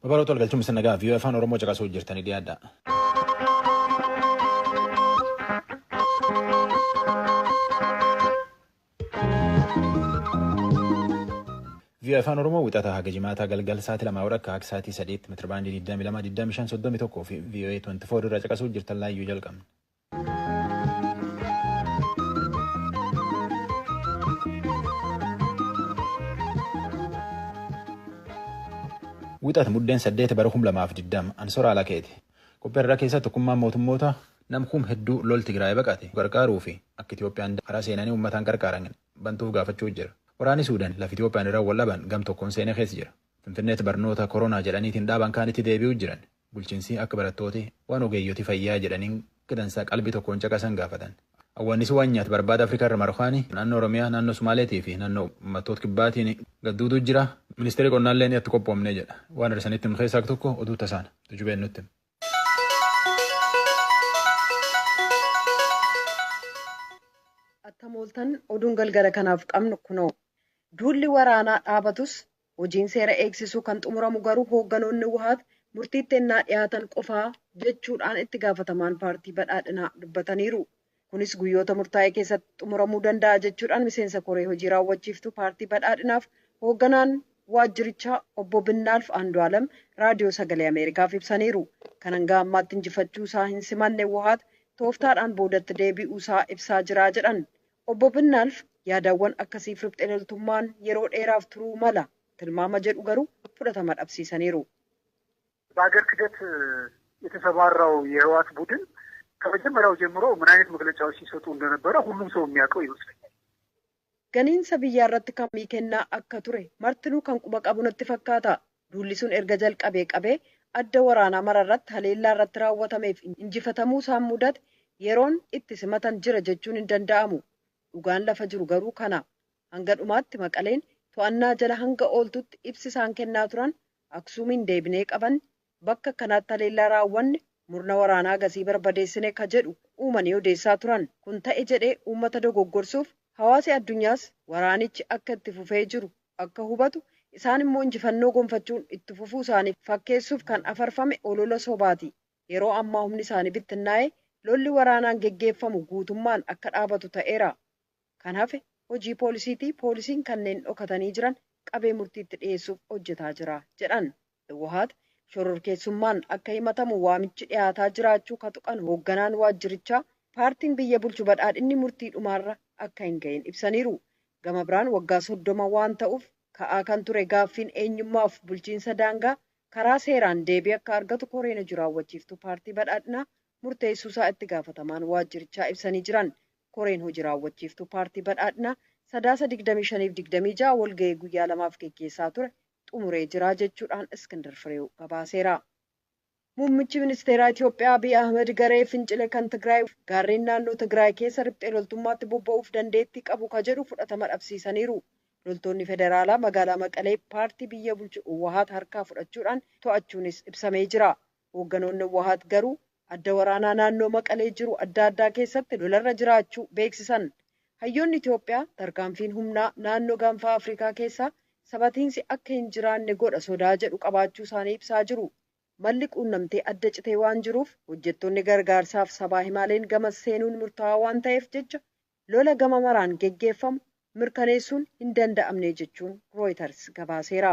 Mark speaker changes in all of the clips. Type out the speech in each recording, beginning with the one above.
Speaker 1: Babaroota walgalchuun isin nagaa fi afaan Oromoo caqasuu jirtanii dhiyaadha. Vii'oo afaan Oromoo wixataa haga jimaataa galgal sa'aatii 2 warra akka sa'aatii 3tti meetira baandii 22 25 31 fi VOA 24 irra caqasuu jirtan laayyuu jalqabna. Wixata muddeen 8 bara 2020 Ansoora Alakeeti. Qophii irraa keessaa tokkummaan mootummoota namkuum hedduu lol Tigraay baqate gargaaruu fi akka Itoophiyaan karaa seenanii uummataan gargaaran bantuuf gaafachuu jira. Waraanni Suudaan lafa Itoophiyaan irra wal dhaban gam tokkoon seenee keessa jira. Finfinneetti barnoota koronaa jedhaniitiin dhaaban kaanitti deebi'uu jiran. Bulchiinsi akka barattooti waan ogeeyyoti fayyaa jedhaniin gidansaa qalbii tokkoon caqasan gaafatan. Hawwaannisi waan nyaata barbaada Afrikaa irra Marokaanii naannoo Oromiyaa, naannoo Sumaaleetii fi naannoo uummattoota Kibbaatiin gadduutu jira. Ministeerri qonnaallee ni itti qophoomnee jedha. Waan hirsanitti himu keessaa tokko oduu tasaan tujubeen nutti.
Speaker 2: Attam ooltan oduun galgala kanaaf qabnu kunoo. Duulli waraanaa dhaabatus hojiin seera eegsisuu kan xumuramu garuu hoogganoonni Wuhaat murtiitti ennaa dhiyaatan qofaa jechuudhaan itti gaafatamaan paartii badhaadhinaa dubbataniiru. Kunis guyyoota murtaa'e keessatti xumuramuu danda'a jechuudhaan miseensa koree hojii raawwachiiftuu paartii badhaadhinaaf hoogganaan waajjirichaa obbo Binnaalf Andu'aalam raadiyoo sagalee Ameerikaaf ibsaniiru. Kan hanga ammaatti injifachuu isaa hin simanne Wuhaat tooftaadhaan boodatti deebi'uu isaa ibsaa jira jedhan. Obbo Binnaalf yaadawwan akkasiif riphxee loltummaan yeroo dheeraaf turuu mala tilmaama jedhu garuu fudhatama dhabsiisaniiru.
Speaker 3: በሀገር ክደት የተሰማራው የህወሓት ቡድን ከመጀመሪያው ጀምሮ ምን አይነት መግለጫዎች ሲሰጡ እንደነበረ ሁሉም ሰው የሚያውቀው ይመስለኛል።
Speaker 2: Ganiinsa biyyaa irratti kamii kennaa akka ture martinuu kan quba qabu natti fakkaata. Duulli sun erga jalqabee qabee adda waraanaa mara irratti haleellaa irratti raawwatameef injifatamuu isaan mudate yeroon itti simatan jira jechuun hin danda'amu. Dhugaan lafa jiru garuu kana. Hanga dhumaatti Maqaleen to'annaa jala hanga ooltutti ibsi isaan kennaa turan Aksuumiin deebinee qaban bakka kanaatti haleellaa raawwanne murna waraanaa gasii barbadeessine ka jedhu uumanii odeessaa turan. Kun ta'e jedhee uummata dogoggorsuuf hawaasi addunyaas waraanichi akka itti fufee jiru akka hubatu isaan immoo injifannoo gonfachuun itti fufuu isaanii fakkeessuuf kan afarfame olola sobaati. Yeroo ammaa humni isaanii bittinnaa'ee lolli waraanaan geggeeffamu guutummaan akka dhaabatu ta'eera. Kan hafe hojii poolisiitii poolisiin kanneen dhokatanii jiran qabee murtiitti dhiyeessuuf hojjetaa jira jedhan. Wuhaat shororkeessummaan akka himatamu waamichi dhiyaataa jiraachuu ka tuqan hoogganaan waajjirichaa paartiin biyya bulchu badhaadhinni murtii dhumaarra akka hin gahin ibsaniiru. Gama biraan waggaa 30 waan ta'uuf ka'aa kan ture gaaffiin eenyummaaf bulchiinsa daangaa karaa seeraan deebii akka argatu koreen hojii raawwachiiftuu paartii badhaadhinaa murteessuusaa itti gaafatamaan waajjirichaa ibsanii jiran. Koreen hojii raawwachiiftuu paartii badhaadhinaa sadaasa 25 fi 26 walga'ii guyyaa lamaaf geggeessaa ture xumuree jira jechuudhaan Iskindar Fireew gabaaseera. Muummichi ministeeraa Itoophiyaa Abiy Ahmed garee fincile kan Tigraay gaarreen naannoo Tigraay keessa riphxee loltummaatti bobba'uuf dandeettii qabu ka jedhu fudhatama dhabsiisaniiru. Loltoonni federaalaa magaalaa Maqalee paartii biyya bulchu Wahaat harkaa fudhachuudhaan to'achuunis ibsamee jira. Hoogganoonni Wahaat garuu adda waraanaa naannoo Maqalee jiru adda addaa keessatti lolarra jiraachuu beeksisan. Hayyoonni Itoophiyaa tarkaanfiin humnaa naannoo gaanfa Afrikaa keessaa sabatiinsi akka hin jiraanne godha sodaa jedhu qabaachuu isaanii ibsaa jiru. Malli quunnamtee adda citee waan jiruuf hojjettoonni gargaarsaaf sabaa himaaleen gama seenuun murtaa'aa waan ta'eef jecha lola gama maraan geggeeffamu mirkaneessuun hin danda'amne jechuun Reuters gabaaseera.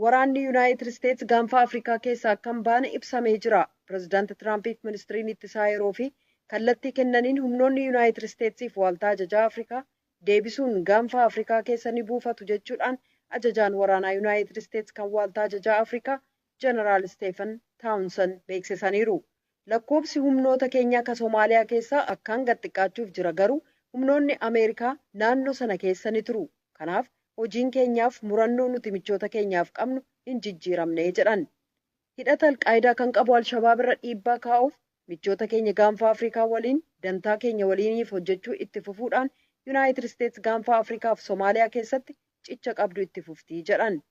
Speaker 2: Waraanni Yuunaayitid Isteets gaanfa Afrikaa keessaa akka hin baane ibsamee jira. Pireezidaanti Tiraampiif ministiriin ittisaa yeroo fi kallattii kennaniin humnoonni Yuunaayitid Isteetsiif waaltaa ajajaa Afrikaa deebisuun gaanfa Afrikaa keessa ni buufatu jechuudhaan ajajaan waraanaa Yuunaayitid Isteets kan waaltaa ajajaa Afrikaa Jeneraal Steefan Taawunsan beeksisaniiru. Lakkoobsi humnoota keenyaa kan Somaaliyaa keessaa akkaan gad xiqqaachuuf jira garuu humnoonni Ameerikaa naannoo sana keessa ni turu. Kanaaf hojiin keenyaaf murannoo nuti michoota keenyaaf qabnu hin jijjiiramne jedhan. Hidhata Alqaayidaa kan qabu Alshabaab irra dhiibbaa kaa'uuf michoota keenya gaanfa Afrikaa waliin dantaa keenya waliiniif hojjechuu itti fufuudhaan Yuunaayitid Isteets gaanfa Afrikaa fi Somaaliyaa keessatti cicha qabdu itti fuftii jedhan.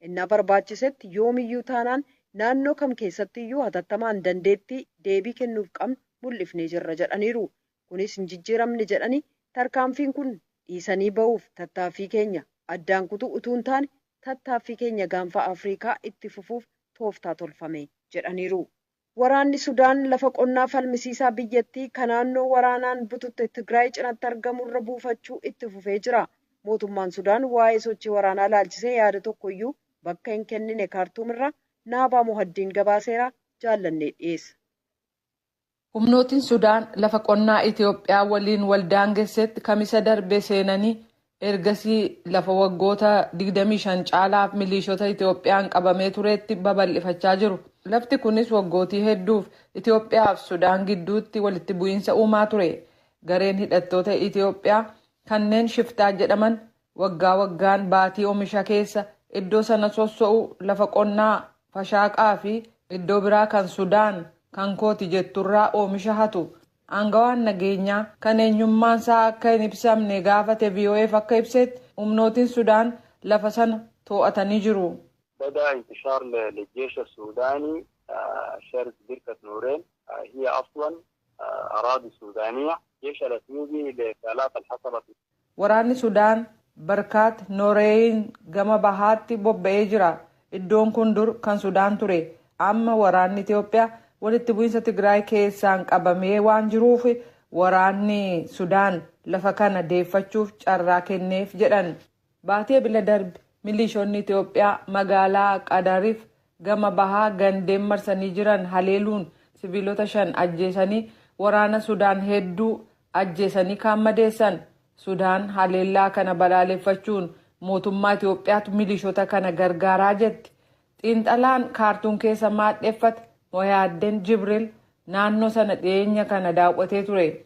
Speaker 2: Innaa barbaachisetti yoomiyyuu taanaan naannoo kam keessatti iyyuu hatattamaan dandeettii deebii kennuuf qabnu mul'ifnee jirra jedhaniiru. Kunis hin jijjiiramne jedhanii tarkaanfiin kun dhiisanii ba'uuf tattaaffii keenya addaan kutuu utuu hin taane tattaaffii keenya gaanfa Afrikaa itti fufuuf tooftaa tolfame jedhaniiru. Waraanni Sudaan lafa qonnaa falmisiisaa biyyattii kan naannoo waraanaan bututte Tigraay cinatti argamurra buufachuu itti fufee jira. Mootummaan Sudaan waa'ee sochii waraanaa laalchisee yaada tokkoyyuu bakka hin kennine. Kaartuumirra Naabaa Muhaddiin gabaaseera, Jaallannee dhiyeessa.
Speaker 4: Humnootiin Sudaan lafa qonnaa Itoophiyaa waliin wal daangessetti Kamisa darbe seenanii ergasii lafa waggoota 25 caalaaf milishoota Itoophiyaan qabamee turetti babal'ifachaa jiru. Lafti kunis waggootii hedduuf Itoophiyaa fi Sudaan gidduutti walitti bu'iinsa uumaa ture. Gareen hidhattoota Itoophiyaa kanneen shiftaa jedhaman waggaa waggaan baatii oomisha keessa iddoo sana sosso'u. Lafa qonnaa Fashaaqaa fi iddoo biraa kan Sudaan kan kooti jetturraa oomisha hatu. Aangawaan nageenyaa kan eenyummaan isaa akka hin ibsamne gaafate VOAf akka ibsetti, humnootiin Sudaan lafa sana to'atanii jiru.
Speaker 5: بدأ انتشار للجيش السوداني شرق بركة نورين، هي أصلا أراضي سودانية. الجيش الأثيوبي للآلاف اللي حصلت
Speaker 4: Waraanni Sudaan Barkaat Nooreeyin gama bahaatti bobba'ee jira. Iddoon kun dur kan Sudaan ture. Amma waraanni Itoophiyaa walitti bu'iinsa Tigraay keessaan qabamee waan jiruuf, waraanni Sudaan lafa kana deeffachuuf carraa kenneef jedhan. Baatee bila darbe milishoonni Itoophiyaa magaalaa Qadariif gama bahaa gandeen marsanii jiran haleeluun sibiilota shan ajjeesanii, waraana Sudaan hedduu ajjeesanii kaan madeessan. Sudaan haleellaa kana balaaleffachuun mootummaa Itoophiyaatu milishoota kana gargaaraa jetti. Xiinxalaan Kaartuun keessa maadheeffate Moyaaddeen Jibril naannoo sana dhiyeenya kana daawwatee ture.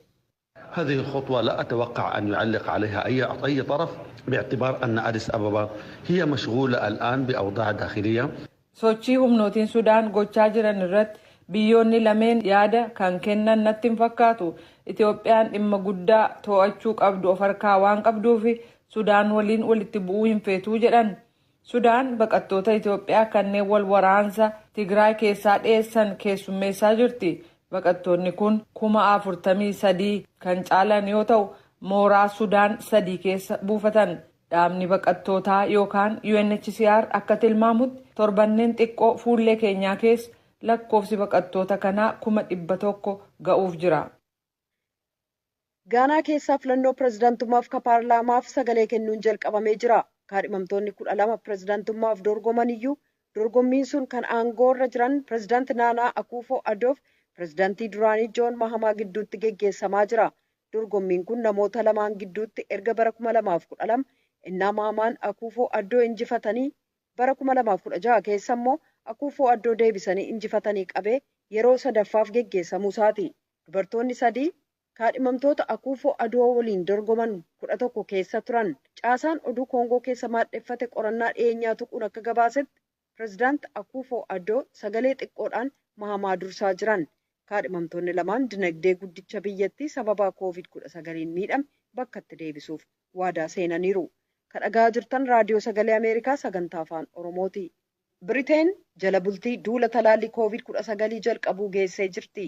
Speaker 6: هذه الخطوة لا أتوقع أن يعلق عليها أي طرف، باعتبار أن أديس أبابا هي مشغولة الآن بأوضاع داخلية.
Speaker 4: Sochii humnootiin Sudaan gochaa jiran irratti biyyoonni lameen yaada kan kennan natti hin fakkaatu. Itoophiyaan dhimma guddaa to'achuu qabdu of harkaa waan qabduuf Sudaan waliin walitti bu'uu hin feetuu jedhan. Sudaan baqattoota Itoophiyaa kanneen wal waraansa Tigraay keessaa dheessan keessummeessaa jirti. Baqattoonni kun 43,000 kan caalan yoo ta'u, mooraa Sudaan sadii keessa buufatan. Dhaabni baqattootaa yookaan UNHCR akka tilmaamutti, torbanneen xiqqoo fuullee keenyaa keessa lakkoofsi baqattoota kanaa 100,000 ga'uuf jira.
Speaker 2: Gaanaa keessaa filannoo pirezidaantummaaf ka paarlaamaaf sagalee kennuun jalqabamee jira. Kaadhimamtoonni 12 pirezidaantummaaf dorgoman iyyuu, dorgommiin sun kan aangoorra jiran pirezidaanti Naanaa Akuufoo Adoof pirezidaantii duraanii Joon Mahamaa gidduutti geggeessamaa jira. Dorgommiin kun namoota lamaan gidduutti erga bara 2012 innaa Mahamaan Akuufoo Addoo injifatanii, bara 2016 keessa immoo Akuufoo Addoo deebisanii injifatanii qabee yeroo sadaffaaf geggeessamuu isaati. Dubartoonni sadii kaadhimamtoota Akuufoo Adoo waliin dorgoman 11 keessa turan. Caasaan oduu Koongoo keessa maadheffate qorannaa dhiyeenyaa tuquun akka gabaasetti, pirezidaanti Akuufoo Addoo sagalee xiqqoodhaan Mahamaa dursaa jiran. Kaadhimamtoonni lamaan dinagdee guddicha biyyattii sababaa Koovid 19n miidhame bakkatti deebisuuf waadaa seenaniiru. Kan dhagahaa jirtan Raadiyoo Sagalee Ameerikaa sagantaa Afaan Oromooti. Biriteen jala bultii duula talaallii Koovid 19 jalqabuu geessee jirti.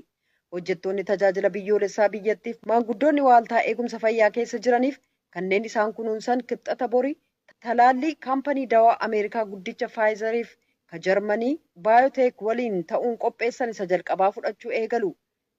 Speaker 2: Hojjettoonni tajaajila biyyoolessaa biyyattiif maanguddoonni waaltaa eegumsa fayyaa keessa jiraniif kanneen isaan kunuunsan Kibxata borii talaallii kaampanii dawaa Ameerikaa guddicha Faayizariif ka Jarmanii Baayoteek waliin ta'uun qopheessan isa jalqabaa fudhachuu eegalu.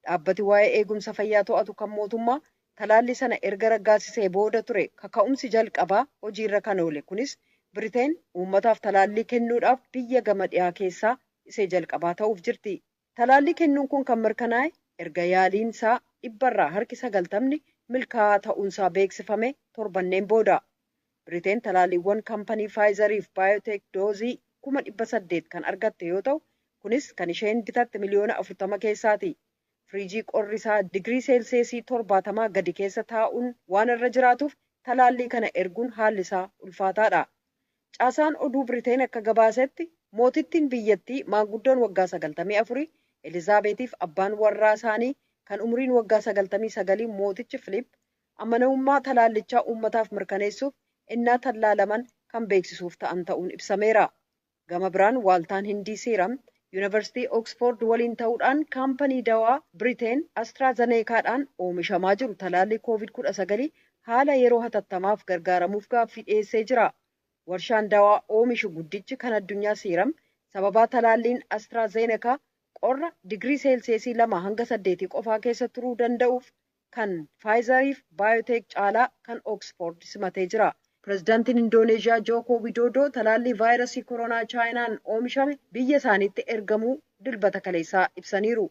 Speaker 2: Dhaabbati waa'ee eegumsa fayyaa to'atu kan mootummaa talaallii sana erga raggaasisee booda ture kaka'umsi jalqabaa hojiirra kan oole. Kunis Biriteen uummataaf talaallii kennuudhaaf biyya gama dhiyaa keessaa isee jalqabaa ta'uuf jirti. Talaallii kennuun kun kan mirkanaa'e erga yaaliin isaa 90% milkaa'aa ta'uunsaa beeksifame torbanneen booda. Biriteen talaalliiwwan kaampanii Faayizariif Baayoteek doozii 800,000 kan argatte yoo ta'u, kunis kan isheen bitatte 40,000,000 keessaati. Firiijii qorri isaa digirii seelseesii 70 gadi keessa taa'uun waan irra jiraatuuf talaallii kana erguun haalli isaa ulfaataadha. Caasaan oduu Biriteen akka gabaasetti, mootittiin biyyattii maanguddoon waggaa 94 Elizaabeetiif abbaan warraa isaanii kan umriin waggaa 99 mootichi Filiip amanamummaa talaallichaa uummataaf mirkaneessuuf innaa tallaalaman kan beeksisuuf ta'an ta'uun ibsameera. Gama biraan waaltaan Hindii Siiram Yuunivarsiitii Oksfoord waliin ta'uudhaan kaampanii dawaa Biriteen Astraazaneekaadhaan oomishamaa jiru talaallii Koovid 19 haala yeroo hatattamaaf gargaaramuuf gaaffii dhiyeessee jira. Warshaan dawaa oomishu guddichi kan addunyaa Siiram Sababaa talaalliin AstraZeneca qorra digirii seelseesii 2 hanga 8 qofaa keessa turuu danda'uuf kan Pfizeriif BioNTech caalaa kan Oxford simatee jira. Pireezidaantiin Indooneeshiyaa Jookoo Widoodoo talaallii vaayirasii koronaa Chaayinaan oomishame biyya isaaniitti ergamuu Dilbata kaleessaa ibsaniiru.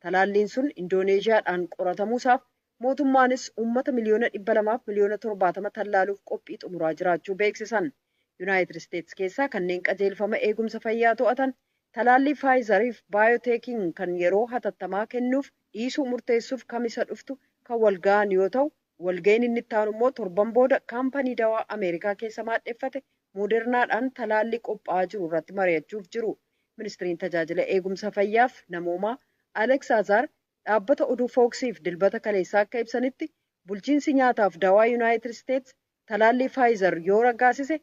Speaker 2: Talaalliin sun Indooneeshiyaadhaan qoratamuusaaf mootummaanis uummata 270,000,000 tallaaluuf qophii xumuraa jiraachuu beeksisan. Yuunaayitid Isteetsi keessaa kanneen qajeelfama eegumsa fayyaa to'atan talaallii Pfizeriif BioNTechiin kan yeroo hatattamaa kennuuf dhiisuu murteessuuf Kamisa dhuftu kan wal ga'an yoo ta'u, walga'iin inni itti aanu immoo torban booda kaampanii dawaa Ameerikaa keessa maadheffate Moodernaadhaan talaallii qophaa'aa jiru irratti mari'achuuf jiru. Ministiriin tajaajila eegumsa fayyaaf namoomaa Aleks Azaar dhaabbata oduu Fooksiif Dilbata kaleessaa akka ibsanitti, bulchiinsi nyaataaf dawaa Yuunaayitid Isteetsi talaallii Faayizer yoo raggaasise,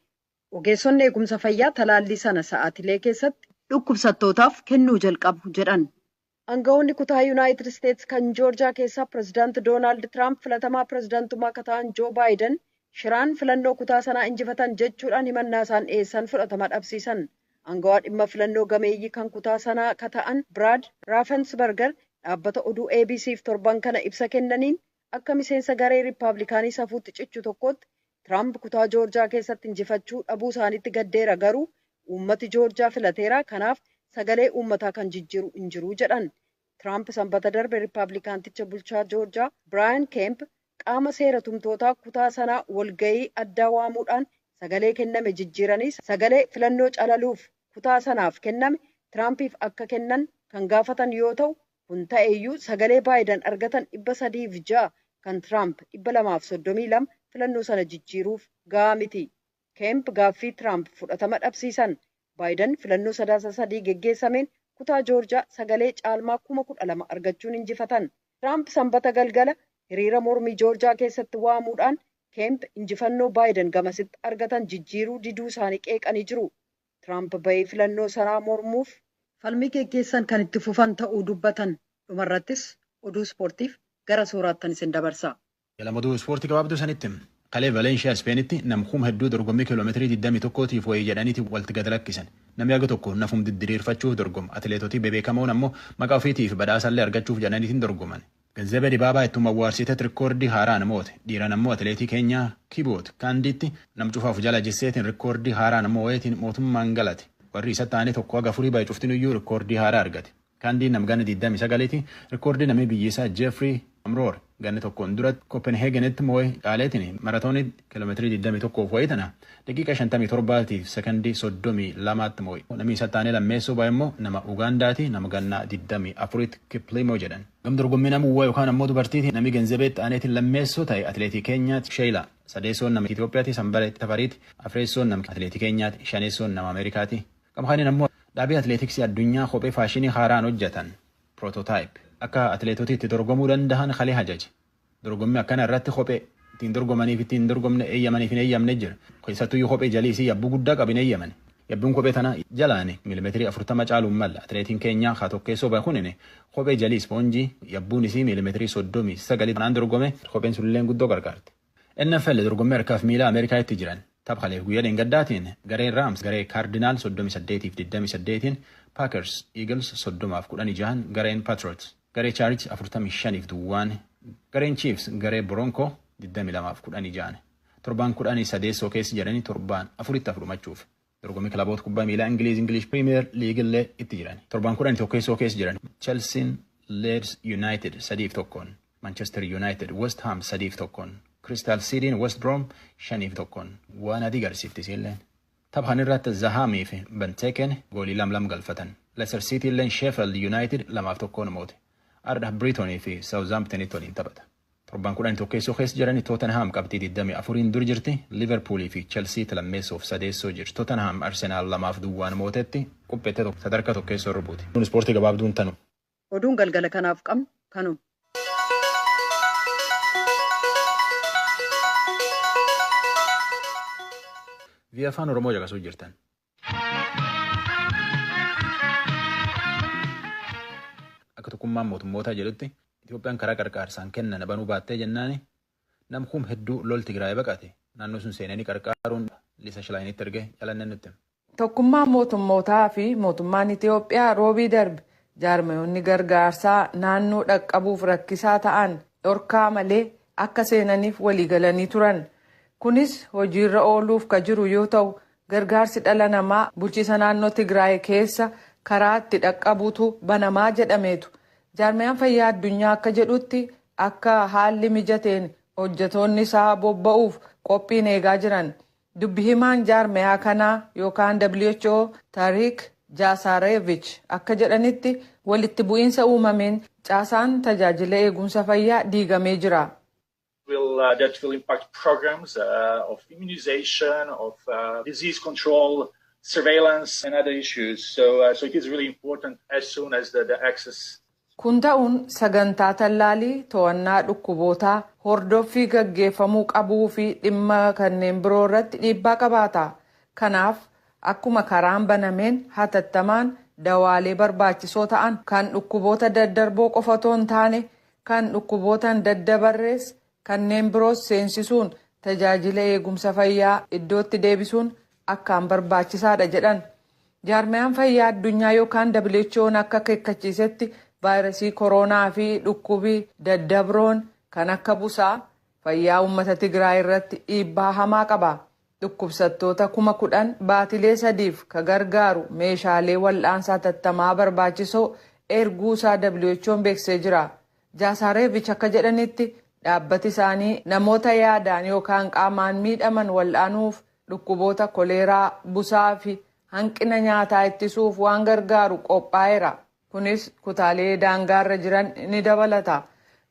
Speaker 2: ogeessonni eegumsa fayyaa talaallii sana sa'aatilee keessatti dhukkubsattootaaf kennuu jalqabu jedhan. Aangawoonni kutaa Yuunaayitid Isteetsi kan Joorjaa keessaa Pireezidaanti Doonaald Tiraamp filatamaa pireezidaantummaa akka ta'an Joo Baayiden shiraan filannoo kutaa sanaa injifatan jechuudhaan himannaa isaan dhiyeessan fudhatama dhabsiisan. Aangawaa dhimma filannoo gameeyyii kan kutaa sanaa akka ta'an Biraad Raafensberger dhaabbata oduu ABCf torban kana ibsa kennaniin, akka miseensa garee Riippaabilikaanii safuutti cichu tokkotti Tiraamp kutaa Joorjaa keessatti injifachuu dhabuu isaaniitti gaddeera, garuu uummati Joorjaa filateera, kanaaf sagalee uummataa kan jijjiiru hin jiru jedhan. Tiraamp Sanbata darbe Riippaabilikaanticha bulchaa Joorjaa Biraayan Keemp qaama seera tumtootaa kutaa sanaa walgahii addaa waamuudhaan sagalee kenname jijjiiranii sagalee filannoo calaluuf kutaa sanaaf kenname Tiraampiif akka kennan kan gaafatan yoo ta'u, kun ta'eeyyuu sagalee Baayidan argatan 306 kan Tiraamp 232 filannoo sana jijjiiruuf gahaa miti. Keemp gaaffii Tiraamp fudhatama dhabsiisan. Baayidan filannoo Sadaasa 3 geggeessameen kutaa Joorjaa sagalee caalmaa 12,000 argachuun injifatan. Tiraamp Sanbata galgala hiriira mormii Joorjaa keessatti waamuudhaan Keemp injifannoo Baayidan gamasitti argatan jijjiiruu diduu isaanii qeeqanii jiru. Tiraamp bahii filannoo sanaa mormuuf falmii geggeessan kan itti fufan ta'uu dubbatan. Dhumarrattis oduu ispoortiif gara sooraattan isin dabarsa.
Speaker 1: Oduu ispoortii gabaabduu sanitti, kalee Valeenshiyaa Ispeenitti namkuum hedduu dorgommii kiiloomeetirii 21tiif wayii jedhaniiti walitti gad lakkisan. Namni haga tokko nafum diddiriirfachuuf dorgoma. Atileetotii bebeekamoon ammoo maqaa ofiitiif badhaasallee argachuuf jedhaniitiin dorgoman. Ganzebe Dibaabaa ittuma awwaarsiteet rikoordii haaraan moote. Dhiiran ammoo atileetii Keenyaa Kiboot Kaandiitti nam cufaaf jala jesseetiin rikoordii haaraan moo'eetiin mootummaan galate. Warri isa ta'anii 1 hanga 4 baay'ee cuftinuyyuu rikoordii haaraa argate. Kaandiin nam ganna 29ti, rikoordii namni biyyisaa Jeefrii Amroor ganna tokkoon duratti Kopenheegenitti moo'e caaleetiin maratoonii kiiloomeetirii 21 wayii tana daqiiqa 57 sekondii 32tti moo'e. Namni isa taanee lammeessoo baay'ee immoo nama Ugaandaati, nama gannaa 24tti Kiplimo jedhan. Gam dorgommii nama uwwaa yookaan ammoo dubartiiti namni Ganzabeetti aaneetiin lammeessoo ta'e atileetii Keenyaati Sheeyila. Sadeessoon nama Itoophiyaati Sanbare Tafariiti. Afreessoon nama atileetii Keenyaati. Shaneessoon nama Ameerikaati. Gamkaaniin ammoo dhaabii atileetiksii addunyaa kophee faashinii haaraan hojjetan prototype akka atileetotii itti dorgomuu danda'an kalee hajaje. Dorgommii akkana irratti kophee ittiin dorgomaniif ittiin dorgomne eeyyamaniif hin eeyyamne jira. Keessattuyyuu kophee jalii yabbuu guddaa qabin eeyyaman. Yabbuun kophee tana jalaan miilimeetirii 40 caaluun malla. Atileetiin Keenyaa haa tokkeessoo bahe kunin kophee jalii ispoonjii yabbuun isii miilimeetirii 39 kanaan dorgome, kopheen sunillee guddoo gargaarti. NFL dorgommii harkaaf miila Ameerikaa itti jiran. Taphaleef guyyaa dheengaddaatiin gareen Raams garee Kaardinaal 38-28, Packers Eagles 30-16, gareen Patriots garee Chargers 45 duwwaan, gareen Chiefs garee Bronco 22-16. Torbaan 18 keessa jedhanii torbaan afuritti afudhumachuuf. Dorgommii kilaboota kubbaa miilaa Ingiliiz, English Premier League illee itti jiran. Torbaan 11 keessa jiran, Chelsea Leeds United 3-1, Manchester United West Ham 3-1, Crystal Cityin West Brom 5-1 waan adii garsiifti isiilleen. Taphan irratti Zahaamii fi Benteken goolii lam lam galfatan. Leicester City illeen Sheffield United 2-1 moote. Arda Brightonii fi Southamptonitti waliin taphata. Torbaan 11 keessa jiran, Tottenham qabxii 24 dur jirti. Liverpoolii fi Chelsea lammeessoof sadeessoo jirti. Tottenham Arsenaal 2-0 mootetti qopheette sadarkaa tokkeessoo irra buute. Ispoortii gabaabduun tanu.
Speaker 2: Oduun galgala kanaaf qabnu kanuma.
Speaker 1: VOA Afaan Oromoo caqasuu jirtan. Akka tokkummaan mootummootaa jedhutti Itoophiyaan karaa qarqaarsaan kennan banuu baattee jennaani namkuum hedduu lol Tigraay baqate naannoo sun seenanii qarqaaruun Lisa Shilaayinitti ergee jalanne nutti.
Speaker 4: Tokkummaan mootummootaa fi mootummaan Itiyoophiyaa roobii darbe jaarmayoonni gargaarsaa naannoo dhaqqabuuf rakkisaa ta'an dhorkaa malee akka seenaniif waliigalanii turan. Kunis hojiirra ooluuf ka jiru yoo ta'u, gargaarsi dhala namaa bulchiisa naannoo Tigraay keessa karaa itti dhaqqabutu banamaa jedhameetu. Jaarmayaan fayyaa addunyaa akka jedhutti akka haalli mijateen hojjetoonni isaa bobba'uuf qophiin eegaa jiran. Dubbi himaan jaarmayaa kanaa yookaan WHO Tarik Jaasareevich akka jedhanitti, walitti bu'iinsa uumameen caasaan tajaajila eegumsa fayyaa diigamee jira.
Speaker 7: That will impact programs of immunization, of disease control, surveillance, and other issues. So it is really important as soon as the access.
Speaker 4: Kun ta'uun sagantaa tallaalii, to'annaa dhukkubootaa, hordoffii gaggeeffamuu qabuu fi dhimma kanneen biroo irratti dhiibbaa qabaata. Kanaaf akkuma karaan banameen hatattamaan dawaalee barbaachisoo ta'an kan dhukkuboota daddarboo qofa otoo hin taane kan dhukkubootaan daddabarrees kanneen biroos seensisuun tajaajila eegumsa fayyaa iddootti deebisuun akkaan barbaachisaadha jedhan. Jaarmayaan fayyaa addunyaa yookaan WHO'n akka akeekkachiisetti, vaayirasii koronaa fi dhukkubii daddabroon kan akka busaa fayyaa uummata Tigraay irratti dhiibbaa hamaa qaba. Dhukkubsattoota 10,000 baatilee 3f ka gargaaru meeshaalee wal'aansaa hatattamaa barbaachisoo erguusaa WHO'n beeksisee jira. Jaasareevich akka jedhanitti, dhaabbati isaanii namoota yaadaan yookaan qaamaan miidhaman wal'aanuuf, dhukkuboota koleeraa, busaa fi hanqina nyaataa ittisuuf waan gargaaru qophaa'eera. Kunis kutaalee daangaarra jiran ni dabalata.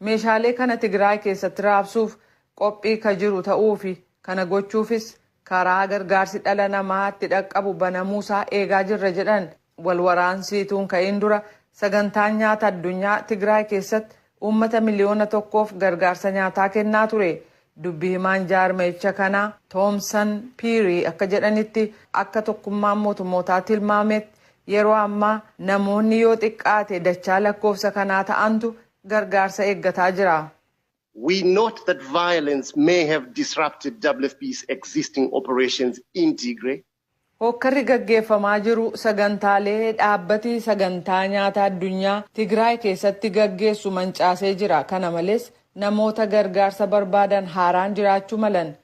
Speaker 4: Meeshaalee kana Tigraay keessatti raabsuuf qophii ka jiru ta'uu fi kana gochuufis karaa gargaarsi dhala namaa itti dhaqqabu banamuusaa eegaa jirra jedhan. Walwaraansiituun ka'in dura sagantaan nyaata addunyaa Tigraay keessatti uummata 1 miliyoona gargaarsa nyaataa kennaa ture. Dubbi himaan jaarmayicha kanaa Toomsan Piirii akka jedhanitti, akka tokkummaan mootummootaa tilmaametti yeroo ammaa namoonni yoo xiqqaate dachaa lakkoofsa kanaa ta'antu gargaarsa eeggataa jira.
Speaker 8: We note that violence may have disrupted WFP's existing operations in Tigray.
Speaker 4: Hokkarri gaggeeffamaa jiru sagantaalee dhaabbati sagantaa nyaata addunyaa Tigraay keessatti gaggeessu mancaasee jira. Kana malees namoota gargaarsa barbaadan haaraan jiraachuu malan.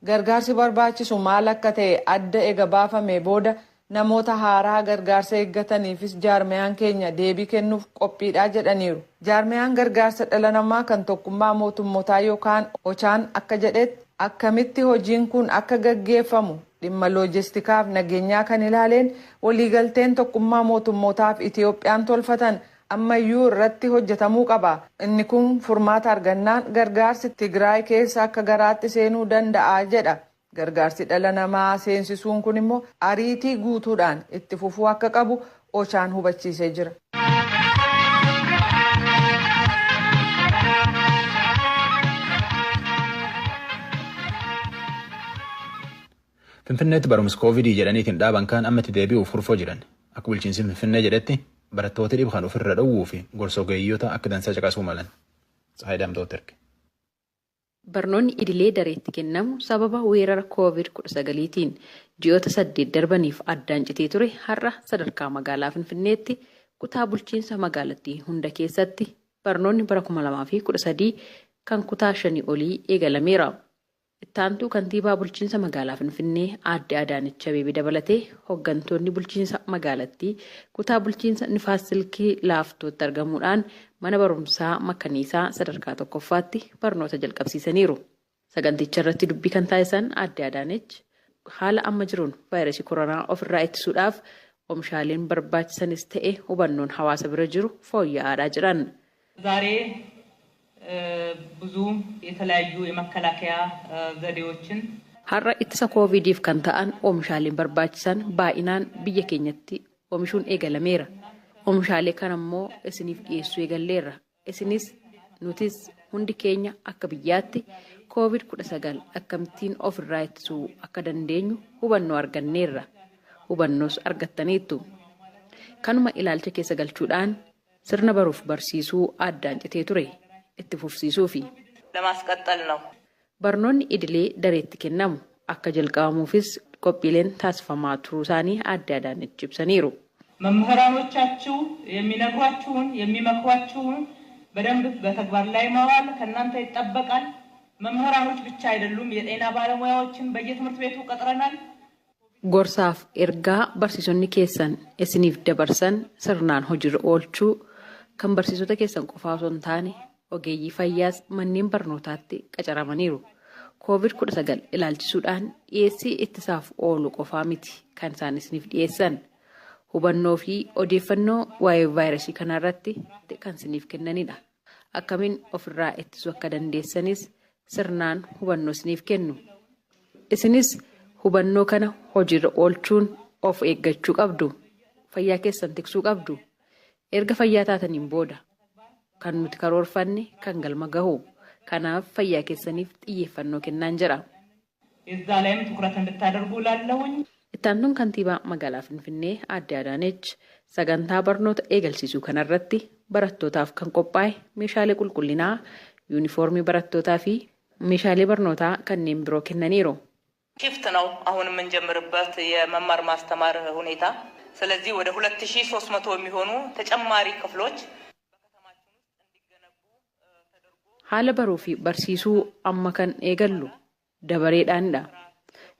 Speaker 4: Gargaarsi barbaachisu maal akka ta'e adda ega baafame booda namoota haaraa gargaarsa eeggataniifis jaarmayaan keenya deebii kennuuf qophiidha jedhaniiru. Jaarmayaan gargaarsa dhala namaa kan tokkummaa mootummootaa yookaan OCHAn akka jedhetti, akkamitti hojiin kun akka gaggeeffamu dhimma loojistikaaf nageenyaa kan ilaaleen waliigalteen tokkummaa mootummootaaf Itiyoophiyaan tolfatan ammayyuu irratti hojjetamuu qaba. Inni kun furmaata argannaan gargaarsi Tigraay keessa akka garaatti seenuu danda'a jedha. Gargaarsi dhala namaa seensisuun kun immoo ariitii guutuudhaan itti fufuu akka qabu OCHAn hubachiisee jira.
Speaker 1: Finfinneetti barumsa Koovidii jedhaniitiin dhaaban kan amma itti deebi'uuf furfoo jiran. Akka bulchiinsi Finfinnee jedhetti, barattoota dhib kan ofirra dhowwuu fi gorsa ogeeyyoota akka dansaa caqasuu malan. Tsahaay Daamtooti erge.
Speaker 9: Barnoonni idilee dareetti kennamu sababa weerara COVID-19tiin ji'oota 8 darbaniif addaan citee ture har'a sadarkaa magaalaa Finfinneetti kutaa bulchiinsa magaalattii hunda keessatti barnoonni bara 2013 kan kutaa 5 olii eegalameera. Ittaantuu kantiibaa bulchiinsa magaalaa Finfinnee Aadde Adaanech Abeebee dabalatee hooggantoonni bulchiinsa magaalattii kutaa bulchiinsa Nifaas Silkii Laaftootti argamuudhaan mana barumsaa Makaniisaa sadarkaa tokkoffaatti barnoota jalqabsiisaniiru. Saganticha irratti dubbii kan taasisan Aadde Adaanech, haala amma jiruun vaayirasii koronaa ofirraa ittisuudhaaf oomishaaleen barbaachisanis ta'e hubannoon hawaasa bira jiru fooyya'aadha jedhan.
Speaker 10: ዛሬ ብዙ የተለያዩ የመከላከያ ዘዴዎችን
Speaker 9: Har'a ittisa koovidiif kan ta'an oomishaaleen barbaachisan baay'inaan biyya keenyatti oomishuun eegalameera. Oomishaalee kana immoo isiniif dhiyeessuu eegalleerra. Isinis nutis hundi keenya akka biyyaatti COVID-19 akkamittiin ofirraa ittisuu akka dandeenyu hubannoo arganneerra. Hubannoos argattaniittu. Kanuma ilaalcha keessa galchuudhaan sirna baruuf barsiisuu addaan citee ture itti fufsiisuufi.
Speaker 10: ለማስቀጠል ነው።
Speaker 9: Barnoonni idilee dareetti kennamu akka jalqabamuufis qophiileen taasifamaa turuu isaanii Aadde Adaanech ibsaniiru.
Speaker 10: መምህራኖቻችሁ የሚነግሯችሁን የሚመክሯችሁን በደንብ በተግባር ላይ ማዋል ከእናንተ ይጠበቃል። መምህራኖች ብቻ አይደሉም፣ የጤና ባለሙያዎችን በየትምህርት ቤቱ ቀጥረናል።
Speaker 9: Gorsaaf ergaa barsiisonni keessan isiniif dabarsan sirnaan hojiirra oolchuu kan barsiisota keessan qofaa osoo hin taane ogeeyyii fayyaas manneen barnootaatti qacaramaniiru. Covid-19 ilaalchisuudhaan dhiyeessii ittisaaf oolu qofaa miti kan isaan isiniif dhiyeessan. Hubannoo fi odeeffannoo waa'ee vaayirasii kanarratti kan isiniif kennanidha. Akkamiin ofirraa ittisuu akka dandeessanis sirnaan hubannoo isiniif kennu. Isinis hubannoo kana hojiirra oolchuun of eeggachuu qabdu. Fayyaa keessan tiksuu qabdu. Erga fayyaa taataniin booda kan nuti karoorfanne kan galma gahu. Kanaaf fayyaa keessaniif xiyyeeffannoo kennaan jedha.
Speaker 10: እዛ ላይም ትኩረት እንድታደርጉ ላለሁኝ።
Speaker 9: Ittaantuun kantiibaa magaalaa Finfinnee Aadde Adaanech sagantaa barnoota eegalsiisuu kanarratti barattootaaf kan qophaa'e meeshaalee qulqullinaa, yuunifoormii barattootaa fi meeshaalee barnootaa kanneen biroo kennaniiru.
Speaker 10: ሽፍት ነው አሁን የምንጀምርበት የመማር ማስተማር ሁኔታ። ስለዚህ ወደ 2300 የሚሆኑ ተጨማሪ ክፍሎች
Speaker 9: Haala baruu fi barsiisuu amma kan eegallu dabareedhaanidha.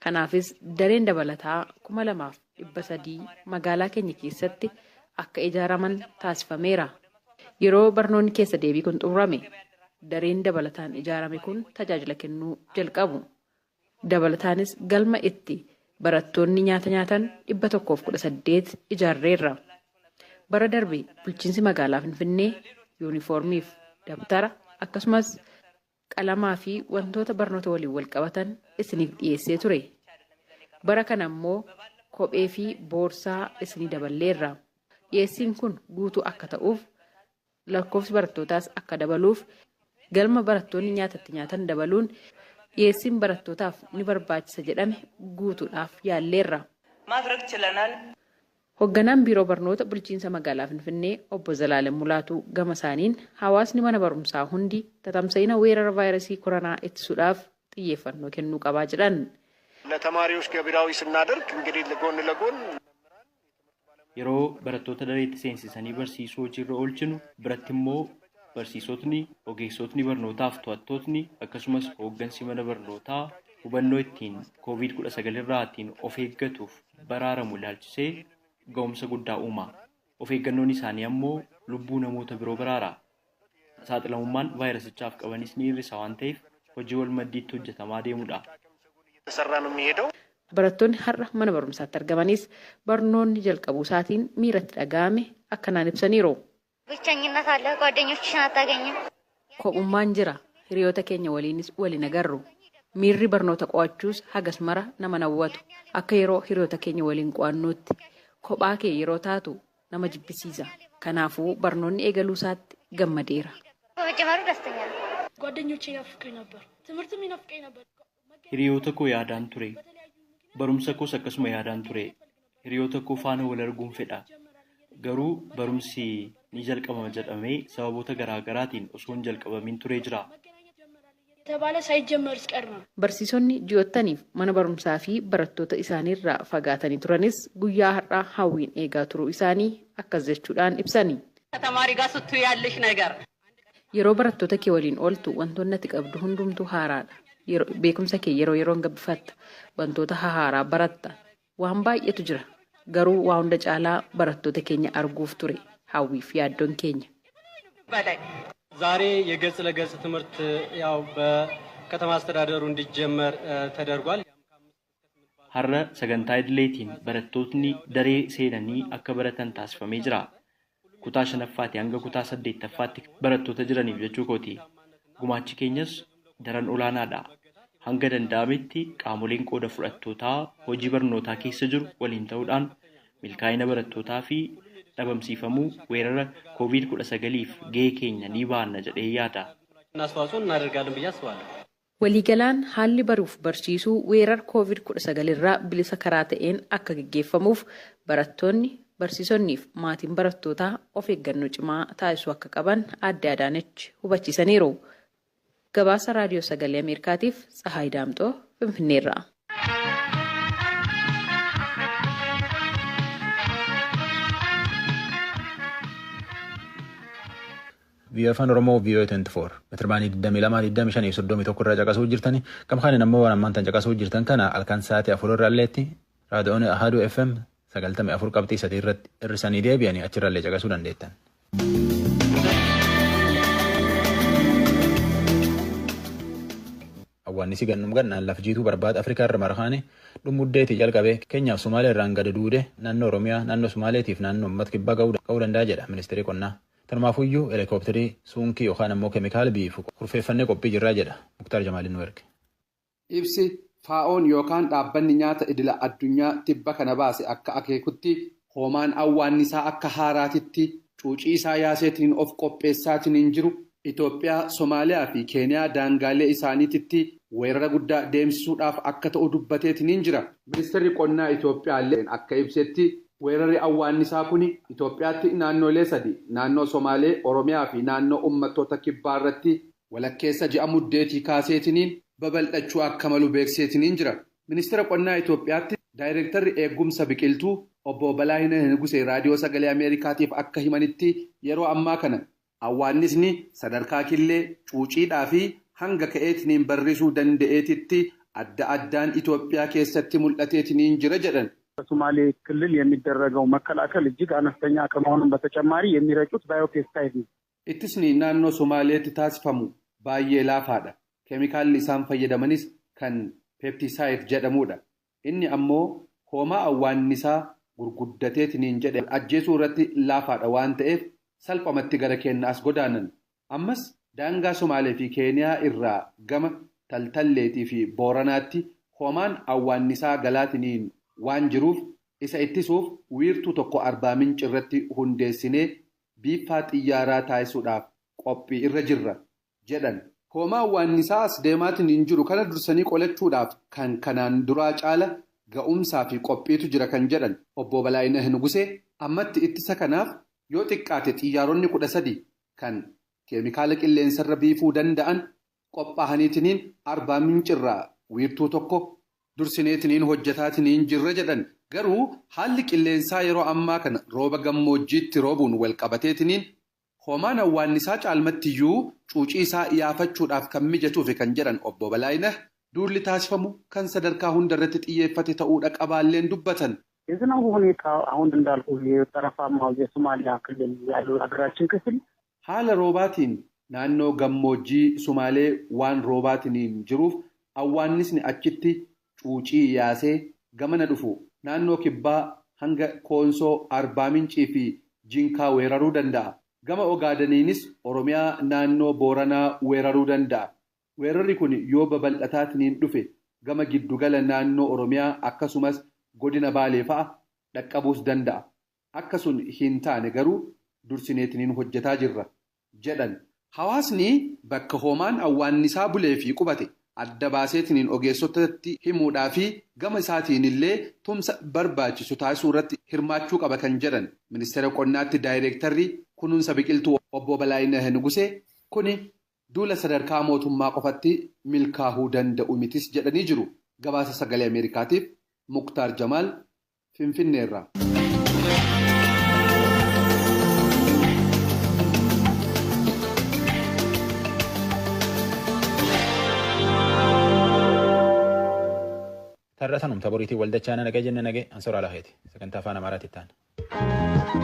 Speaker 9: Kanaafis dareen dabalataa 2300 magaalaa keenya keessatti akka ijaaraman taasifameera. Yeroo barnoonni keessa deebii kun xumurame dareen dabalataan ijaarame kun tajaajila kennuu jalqabu. Dabalataanis galma itti barattoonni nyaata nyaatan 118 ijaarreerra. Bara darbe bulchiinsi magaalaa Finfinnee yuunifoormiif dabtara akkasumas qalamaa fi wantoota barnoota waliin wal qabatan isiniif dhiyeessee ture. Bara kana immoo kophee fi boorsaa isinii daballeerra. Dhiyeessiin kun guutuu akka ta'uuf lakkoofsi barattootaas akka dabaluuf galma barattoonni nyaatatti nyaatan dabaluun dhiyeessiin barattootaaf ni barbaachisa jedhame guutuudhaaf yaalleerra.
Speaker 10: ማድረግ ችለናል።
Speaker 9: Hoogganaan biiroo barnoota bulchiinsa magaalaa Finfinnee obbo Zalaalam Mulaatuu gama isaaniin hawaasni mana barumsaa hundi tatamsa'ina weerara vaayirasii koronaa ittisuudhaaf xiyyeeffannoo kennuu qabaa jedhan.
Speaker 8: ለተማሪዎች ገቢራዊ ስናደርግ እንግዲህ ጎን ለጎን
Speaker 11: Yeroo barattoota dareetti seensisanii barsiisuu hojiirra oolchinu biratti immoo barsiisotni, ogeessotni barnootaaf to'attootni akkasumas hooggansi mana barnootaa hubannoo ittiin COVID-19 irraa ittiin of eeggatuuf baraaramu ilaalchisee ga'umsa guddaa uuma. Of eeggannoon isaanii ammoo lubbuu namoota biroo baraara. Saaxilamummaan vaayirasichaaf qabanis ni hir'isa waan ta'eef hojii wal maddiitti hojjetamaa deemudha.
Speaker 8: እየተሰራ ነው የሚሄደው።
Speaker 9: Barattoonni har'a mana barumsaatti argamanis barnoonni jalqabuu isaatiin miiratti dhaga'ame akkanaan ibsaniiru.
Speaker 12: ብቸኝነት አለ፣ ጓደኞችሽን አታገኝም።
Speaker 9: Kophummaan jira. Hiriyoota keenya waliinis waliin agarru. Miirri barnoota qo'achuus hagas mara nama hawwatu. Akka yeroo hiriyoota keenya waliin qo'annootti kophaa kee yeroo taatu nama jibbisiisa. Kanaafuu barnoonni eegaluu isaatti gammadeera.
Speaker 12: በመጀመሩ ደስተኛ ነው።
Speaker 13: ጓደኞቼ ይናፍቀኝ ነበር፣ ትምህርትም ይናፍቀኝ ነበር።
Speaker 11: Hiriyoota koo yaadaan ture. Barumsa koos akkasuma yaadaan ture. Hiriyoota koo faana wal arguun fedha. Garuu barumsi ni jalqabama jedhamee sababoota garaa garaatiin osoo hin jalqabamin turee jira.
Speaker 13: የተባለ ሳይጀመር ሲቀር ነው።
Speaker 9: Barsiisonni ji'oottaniif mana barumsaa fi barattoota isaaniirraa fagaatanii turanis guyyaa har'aa hawwiin eegaa turuu isaanii akkas jechuudhaan ibsani.
Speaker 10: ከተማሪ ጋር ስትይ ያለሽ ነገር
Speaker 9: Yeroo barattoota kee waliin ooltu wantoonni ati qabdu hundumtuu haaraadha. Beekumsa kee yeroo yeroon gabbifatta. Wantoota hahaaraa baratta. Waan baay'eetu jira. Garuu waa hunda caalaa barattoota keenya arguuf ture hawwiif yaaddoon keenya.
Speaker 10: በላይ
Speaker 14: ዛሬ የገጽ ለገጽ ትምህርት ያው በከተማ አስተዳደሩ እንዲጀመር ተደርጓል።
Speaker 11: Har'a sagantaa idileetiin barattootni daree seenanii akka baratan taasifamee jira. Kutaa shanaffaati hanga kutaa saddeettaffaatti barattoota jiraniif jechuu kooti. Gumaachi keenyas daran olaanaadha. Hanga danda'ametti qaamoleen qooda fudhattootaa hojii barnootaa keessa jiru waliin ta'uudhaan milkaa'ina barattootaa fi dhabamsiifamuu weerara COVID-19f gahee keenya ni baanna jedhee yaada.
Speaker 14: አስተዋጽኦ እናደርጋለን ብዬ አስባለሁ።
Speaker 9: Waliigalaan haalli baruuf barsiisuu weerara COVID-19 irraa bilisa karaa ta'een akka gaggeeffamuuf barattoonni, barsiisonnii fi maatiin barattootaa of eeggannoo cimaa taasisuu akka qaban Aadde Adaanech hubachiisaniiru. Gabaasa Raadiyoo Sagalee Ameerikaatiif Tsahaay Daamxoo Finfinneerraa.
Speaker 1: VOA Afaan Oromoo VOA 24 meetirbaanii 22 25 31 irraa caqasuu jirtani. Gamkaaniin ammoo waan ammaan tan caqasuu jirtan kana halkan sa'aatii 4 irraa illeetti raadiyoon Ahaduu FM 94 qabxii 3 irratti hir'isanii deebi'anii achirrallee caqasuu dandeettan. Awwaannisi gannum gannaan laf jiituu barbaada Afrikaa irra marhaani dhumuddeetii jalqabee Keenyaaf Sumaalee irraan gadi duude naannoo Oromiyaa naannoo Sumaaleetiif naannoo uummata kibbaa ga'uu danda'a jedha ministeerri qonnaa. Tanumaafuyyuu heelikooptarii suunkii yookaan ammoo keemikaala biifu kurfeeffannee qophii jirraa jedha Muktaar Jamaaliin nu erge.
Speaker 15: Ibsi faa'oon yookaan dhaabbanni nyaata idila addunyaa tibba kana baase akka akeekutti hoomaan awwaannisaa akka haaraatitti cuucii isaa yaaseetiin of qopheessaatiin jiru Itoophiyaa, Somaaliyaa fi Keeniyaa daangaalee isaaniititti weerara guddaa deemsisuudhaaf akka ta'u dubbateetiin jira. Ministeerri qonnaa Itoophiyaa illee akka ibsetti weerarri awwaannisaa kun Itoophiyaatti naannolee sadi naannoo Somaalee, Oromiyaa fi naannoo uummattoota kibbaa irratti walakkeessa ji'a muddeetii kaaseetiniin babal'achuu akka malu beekseetiniin jira. Ministeera qonnaa Itoophiyaatti daayireektarri eegumsa biqiltuu obbo Balaayina Nugusee raadiyoo sagalee Ameerikaatiif akka himanitti yeroo ammaa kana awwaannisni sadarkaa killee cuuciidhaa fi hanga ka'eetiniin barrisuu danda'eetitti adda addaan Itoophiyaa keessatti mul'ateetiniin jira jedhan.
Speaker 16: በሶማሌ ክልል የሚደረገው መከላከል እጅግ አነስተኛ ከመሆኑም በተጨማሪ የሚረጩት ባዮፔስታይድ ነው።
Speaker 15: Ittisni naannoo Somaaleetti taasifamu baay'ee laafaadha. Keemikaalli isaan fayyadamanis kan peeptisaayid jedhamudha. Inni ammoo hoomaa awwaannisaa gurguddateetiniin jedhe ajjeesuu irratti laafaadha waan ta'eef salphamatti gara keenya as godaanan. Ammas daangaa Somaalee fi Keeniyaa irraa gama Taltalleetii fi Booranaatti hoomaan awwaannisaa galaatiniin waan jiruuf isa ittisuuf wiirtuu tokko Arbaa Minci irratti hundeessinee biiffaa xiyyaaraa taasisuudhaaf qophii irra jirra jedhan. Hoomaa awwaannisaa as deemaatiin hin jiru kana dursanii qolachuudhaaf kan kanaan duraa caala ga'umsaa fi qophiitu jira kan jedhan obbo Balaayina Nugusee ammatti ittisa kanaaf yoo xiqqaate xiyyaaronni 13 kan keemikaala qilleensarra biifuu danda'an qophaa'aniitiniin Arbaa Mincirraa wiirtuu tokko dursineetiniin hojjetaatiniin jirra jedhan. Garuu haalli qilleensaa yeroo ammaa kana rooba gammoojjiitti roobuun walqabateetiniin hoomaan awwaannisaa caalmattiyyuu cuucii isaa yaafachuudhaaf kan mijatuufi kan jedhan obbo Balaayina duulli taasifamu kan sadarkaa hundarratti xiyyeeffate ta'uudha qabaalleen dubbatan.
Speaker 16: የዝናቡ ሁኔታ አሁን እንዳልኩ የጠረፋማው የሶማሊያ ክልል ያለው ሀገራችን ክፍል
Speaker 15: haala roobaatiin naannoo gammoojjii Sumaalee waan roobaatiniin jiruuf awwaannisni achitti cuucii yaasee gamana dhufu naannoo kibbaa hanga Koonsoo, Arbaa Mincii fi Jinkaa weeraruu danda'a. Gama Ogaadaniinis Oromiyaa naannoo Booranaa weeraruu danda'a. Weerarri kun yoo babal'ataatiniin dhufe gama giddugala naannoo Oromiyaa akkasumas godina Baalee fa'a dhaqqabuus danda'a. Akka sun hin taane garuu dursineetiniin hojjetaa jirra jedhan. Hawaasni bakka hoomaan awwaannisaa bulee fi qubate adda baaseetiniin ogeessotatti himuudhaa fi gama isaatiin illee tumsa barbaachisu taasisuu irratti hirmaachuu qaba kan jedhan ministeera qonnaatti daayireektarri kunuunsa biqiltuu obbo Balaayina Nugusee kuni duula sadarkaa mootummaa qofatti milkaa'uu danda'u mitis jedhanii jiru. Gabaasa sagalee Ameerikaatiif Muktaar Jamaal Finfinneerraa.
Speaker 1: Tarra sanum taboriitii waldachaa na nagee jenne nagee ansoraa lafeeti sagantaa afaan Amaaraatti ta'an.